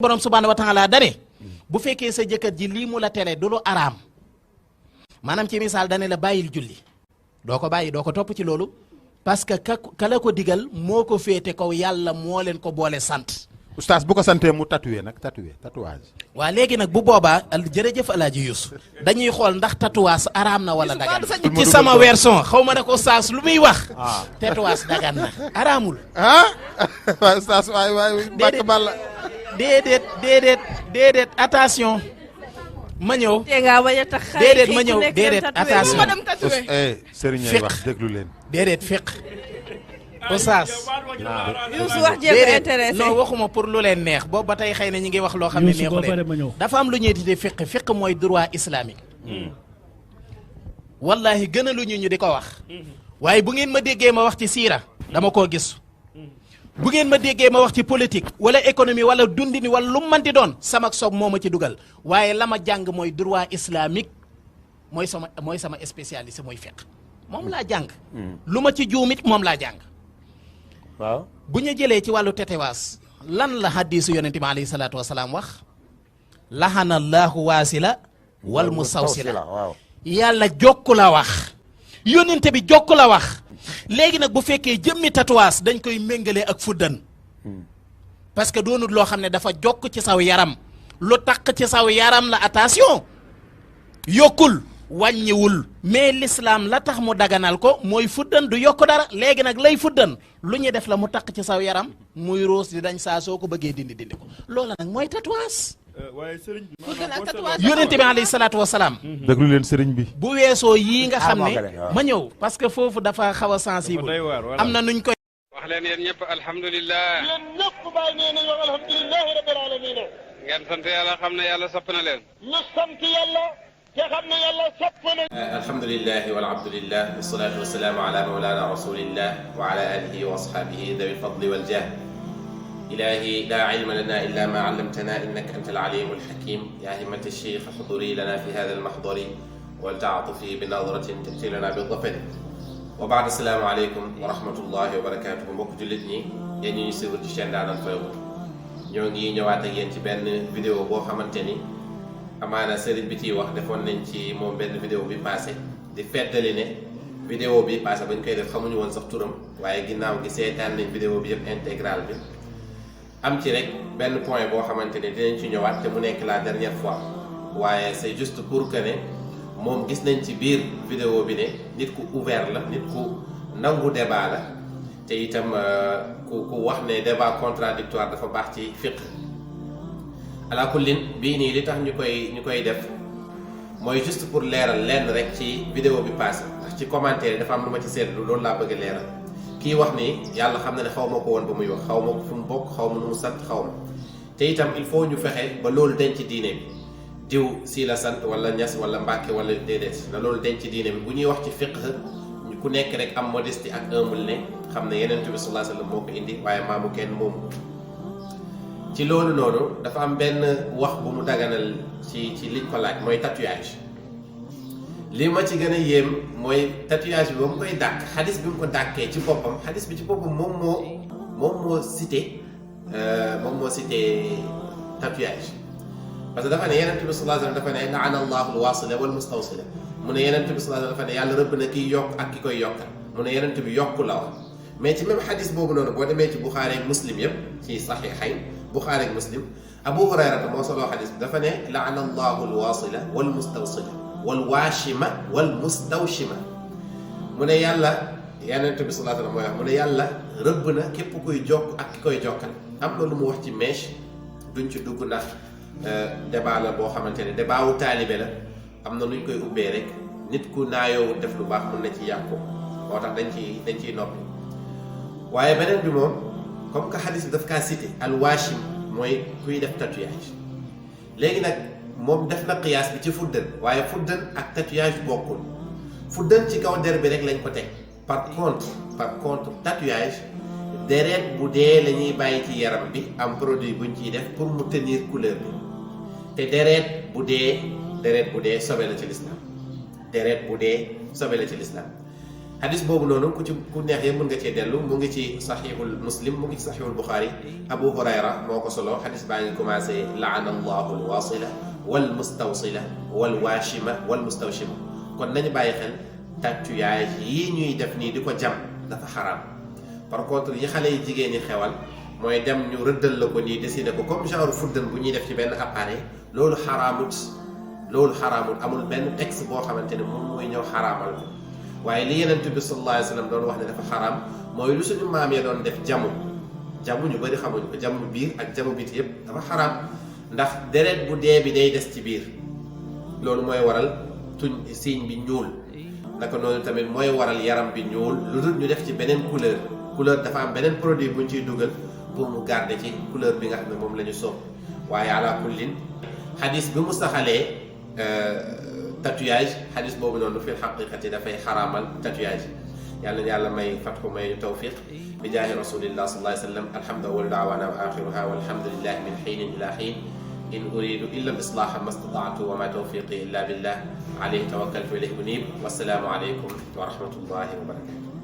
borom subhaanahu wa taala dane bu fekkee sa jëkkër ji lii mu la tere du lu araam maanaam ci misaal dane la bàyyil julli doo ko bàyyi doo ko topp ci loolu parce que ka la ko digal moo ko féete kaw yàlla moo leen ko boole sant. oustaz bu ko santee mu tatouage. waa léegi nag bu boobaa jërëjëf Alaaji Yuusu dañuy xool ndax tatouage araam na wala dagan ci sama version xaw ma ne ko oustaz lu muy wax. tatouage dagan na araamul. waaye oustaz waay bàkk balla. déedéet attention. ma ñëw déedéet ma ñëw déedéet attention. sëriñ ay wax déglu leen. déedéet fiq oustaz. Youssou wax jéem intéressé non waxuma pour lu leen neex boobu ba tey xëy na ñi ngi wax loo xam ne neexu leen dafa am lu ñuy tuddee fiq mooy droit islamique. wallahi gënaluñu ñu di ko wax. waaye bu ngeen ma déggee ma wax ci siira dama koo gis. bu ngeen ma déggee ma wax ci politique wala économie wala dundini wala lu mu manti doon sama soog moo ma ci dugal waaye la ma jàng mooy droit islamique mooy sama spécialité mooy fiqh moom laa jàng. lu ma ci juumit moom laa jàng. waaw bu ñu jëlee ci wàllu tetewaas lan la hadiisu yonente bi alayhi salaatu wasalaam wax. lahana allahu waasila wal mustawsila yàlla jokku la wax. yonente bi jokku la wax. léegi nag bu fekkee jëmmi tatouage dañ koy méngale ak fuddan parce que doonul loo xam ne dafa jokk ci saw yaram lu taq ci saw yaram la attention yokkul wàññiwul mais l'islam la tax mu daganal ko mooy fuddan du yokk dara léegi nag lay fuddan lu ñuy def la mu taq ci saw yaram muy roos di dañ saa soo ko bëggee dindi ko loola nag mooy tatouage. waaye sëriñ bi yonente bi alayhi salaatu wasalaam. déglu leen sëriñ bi. bu weesoo yii nga xam ne ma ñëw parce que foofu dafa xaw a sensible am na nuñ koy wax leen yéen ñëpp alhamdulilah. yéen ñëpp bàyyi nee nañu wax alhamdulilah rabbil alamin. ngeen sant yàlla xam ne yàlla sopp na leen. ñu sant yàlla te xam ne yàlla sopp na. alhamdulilah wal abdulillah wasalaatu wasalaamu ala mawlana rasulillah wa ala alihi wa ashabihi dawi lfadli wal jah. إلهي لا علم لنا إلا ما علمتنا إنك أنت العليم الحكيم يا همة الشيخ حضوري لنا في هذا المحضر ولتعاطفي بنظرة تأتي لنا بالظفر وبعد السلام عليكم ورحمة الله وبركاته mbokk jullit ñi yéen ñi ñu suivre ci chaîne Ndaanaan Fayda ñoo ngi ñëwaat ak yéen ci benn vidéo boo xamante ni amaana sëriñ bi ciy wax defoon nañ ci moom benn vidéo bi passé di feddali ne vidéo bi passé bañ koy def xamuñu woon sax turam waaye ginnaaw gi seetaan nañ vidéo bi yëpp intégral bi am ci rek benn point boo xamante ne dinañ ci ñëwaat te mu nekk la dernière fois waaye c'est juste pour que ne moom gis nañ ci biir vidéo bi ne nit ku ouvert la nit ku nangu débat la te itam ku wax ne débat contradictoire dafa baax ci fiqh ala kullin bii nii li tax ñu koy def mooy juste pour leeral lenn rek ci vidéo bi passé ndax ci commentaire dafa am lu ma ci seetlu loolu laa bëgg a leeral kii wax ni yàlla xam na ne xaw ma ko woon ba muy wax xaw ma ko fu mu bokk xaw ma nu mu sant xaw ma te itam il faut ñu fexe ba loolu denc diine bi diw si la sant wala ñas wala mbàkke wala déedéet na loolu denc diine bi bu ñuy wax ci fiqh ku nekk rek am modestie ak humble ne xam ne yeneen bi sallallahu alayhi wasallam moo ko indi waaye maamu kenn moomu ci loolu noonu dafa am benn wax bu mu daganal ci liñ ko laaj mooy tatouage li ma ci gën a yéem mooy tatouage bi ba mu koy dàkk xadis bi mu ko dàkkee ci boppam xadis bi ci boppam moom moo cité tatouage parce que dafa ne yenent bi sallallahu alayhi wasallam dafa ne la'ana allahu alwasila wal mustawsila mu ne yenent bi sallallahu alayhi wasallam dafa ne yàlla rëbb na kiy yokk ak ki koy yokkal mu ne yenent bi yokku la wax mais ci même xadis boobu noonu boo demee ci Buxaari ak Muslim yëpp ci saxiixayn Buxaari ak Muslim Abu Hurayrata moo soloo xadis bi dafa ne la'ana allahu alwasila wal mustawsila wal waashima wal mustawshima mu ne yàlla yonent bi sallallahu alayhi wasallam mooy wax mu ne yàlla rëbb na képp kuy jokk ak ki koy jokkal am na lu mu wax ci mèche duñ ci dugg ndax débat la boo xamante ne débat wu taalibe la am na nuñ koy ubbee rek nit ku naayoo def lu baax mën na ci yàqu moo tax dañ ciy noppi waaye beneen bi moom comme que xadis bi daf kaa cité al waashim mooy kuy def tatouage léegi nag moom def na qiyaas bi ci fuddan waaye fuddan ak tatouage bokkul fuddan ci kaw der bi rek lañ ko teg par contre tatouage deret bu dee la ñuy bàyyi ci yaram bi am produit buñ ciy def pour mu tenir couleur bi te deret bu dee sobe la ci l'islam deret bu dee sobe la ci l'islam xadis boobu noonu ku neex yëpp mën nga cee dellu mu ngi ci saxiixul muslim mu ngi ci saxiixul buxaari abu hurayra moo ko solo xadis baa ngi commencé laana allahu alwasila wal mustawsila wal waashima wal mustawshima kon nañu bàyyi xel tatouage yii ñuy def nii di ko jam dafa xaraam. par contre yi xale yi jigéen ñi xewal mooy dem ñu rëddal la ko nii décider ko comme genre fuddan bu ñuy def ci benn appareil loolu xaraamut amul benn texte boo xamante ne moom mooy ñëw xaraamal ko waaye li Yonent bi sallallahu alayhi wa sallam doon wax ne dafa xaraam mooy lu suñu maam ya doon def jamu ñu bëri xamuñu ko jamu biir ak jamu biti yëpp dafa xaraam ndax deret bu dee bi day des ci biir loolu mooy waral tuñ siiñ bi ñuul naka noonu tamit mooy waral yaram bi ñuul lu dul ñu def ci beneen couleur dafa am beneen produit bu ñu ciy dugal pour mu garder ci couleur bi nga xam ne moom la ñu soob waaye ala kullin xadis bi mu saxalee tatouage xadis boobu noonu fi xaqiqati dafay xaraamal tatouage yàlla may fatxu may ñu tawfiq bi jaahi rasulillah sallallahu alayhi wa sallam alhamdu awwalu daawaana wa axiruha walhamdulillahi min xiinin ila xiin in uridu illa al-islaha ma stata'tu wa ma tawfiqi illa billah alayhi tawakkaltu wa ilayhi unib wassalaamu alaykum wa rahmatullahi wa barakatuh